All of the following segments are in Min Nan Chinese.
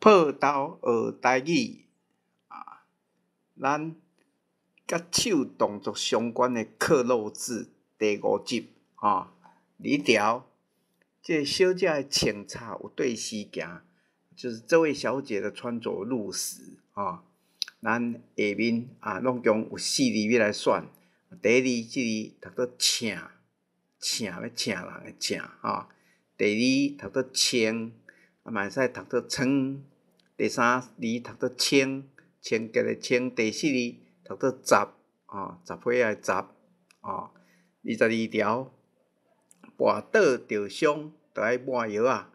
報道學台語啊，咱佮手動作相關的克漏字第五集吼，第一條，這個小姐的穿插有對時行，就是這位小姐的穿著入時吼。咱下面啊，攏共有四字欲來選。第一字，這字讀做請，請欲請人的請吼。第二讀做清，啊嘛會使讀做倉。第三字讀做清，清潔的清。第四字讀做十，吼，十歲仔的十，吼。22條，跋倒著傷，著愛抹藥仔，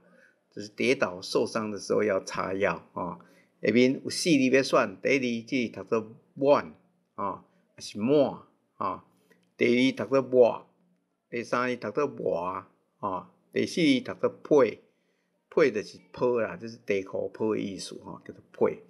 就是跌倒受傷的時候要擦藥，吼。下面有四字欲選，第一字這字讀做滿，吼，抑是滿，吼。第二讀做抹，第三字讀做磨，吼。第四字讀做被，被就是鋪啦，就是地褲鋪的意思吼，叫做被。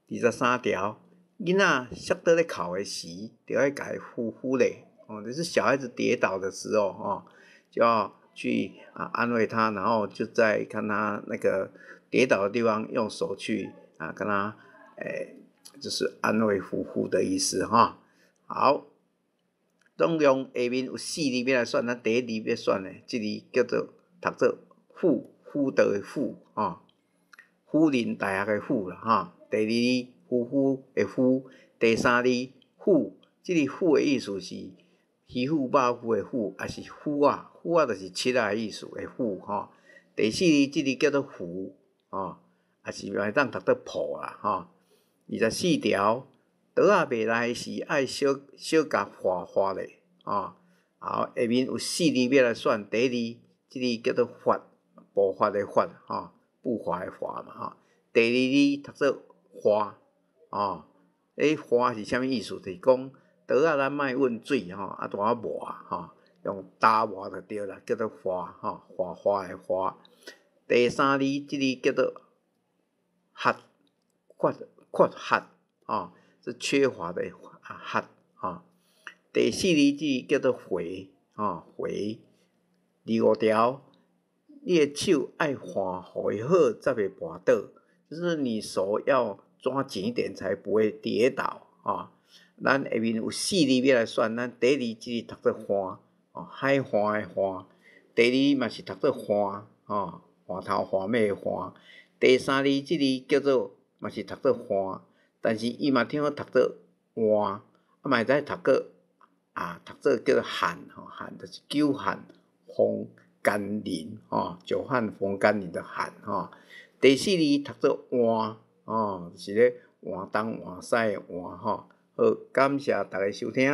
23條，囡仔摔倒咧哭的時，著愛共伊扶扶咧，哦，就是小孩子跌倒的時候，吼，就要去啊安慰他，然後就在看他那個跌倒的地方，用手去啊跟他，就是安慰扶扶的意思哈。好，總共下面有四字欲來選，咱第一字欲選的，這字叫做讀做輔，輔導的輔，吼，輔仁大學的輔啦，吼。第二字夫婦的夫，第三字腐，這个腐的意思是魚腐肉腐的腐，抑是斧仔，斧仔就是切仔的意思的斧吼。第四字這字叫做扶，吼，抑是嘛會當讀做抱啦，吼。24條，桌仔袂來時愛小小共劃劃咧，吼。好，下面有四字欲來選，第一字，這字叫做伐，步伐的伐，吼，步伐的伐嘛，吼。第二字讀做化，哦，化是啥物意思？就是講桌仔咱莫汶水吼，啊，拄仔磨吼，用打磨就對啦，叫做化吼，化化的化。第三字，這字叫做缺，缺缺乏，吼，是缺乏的啊，缺，吼。第四字，這字叫做回，吼，回。25條，你的手愛挽予伊好，才袂跋倒，就是你手要抓緊一點，才不會跌倒，吼。咱下面有四字欲來選，咱第一字這字讀做岸，哦，海岸的岸。第二嘛是讀做岸，吼，岸頭岸尾的岸。第三字這字叫做嘛是讀做岸，但是伊嘛聽講讀做換，啊嘛會使讀做啊讀做叫做旱，吼，旱就是久旱逢甘霖，吼，久旱逢甘霖的旱，吼。第四字讀做換，吼，就是咧換東換西的換，吼。好，感謝大家收聽。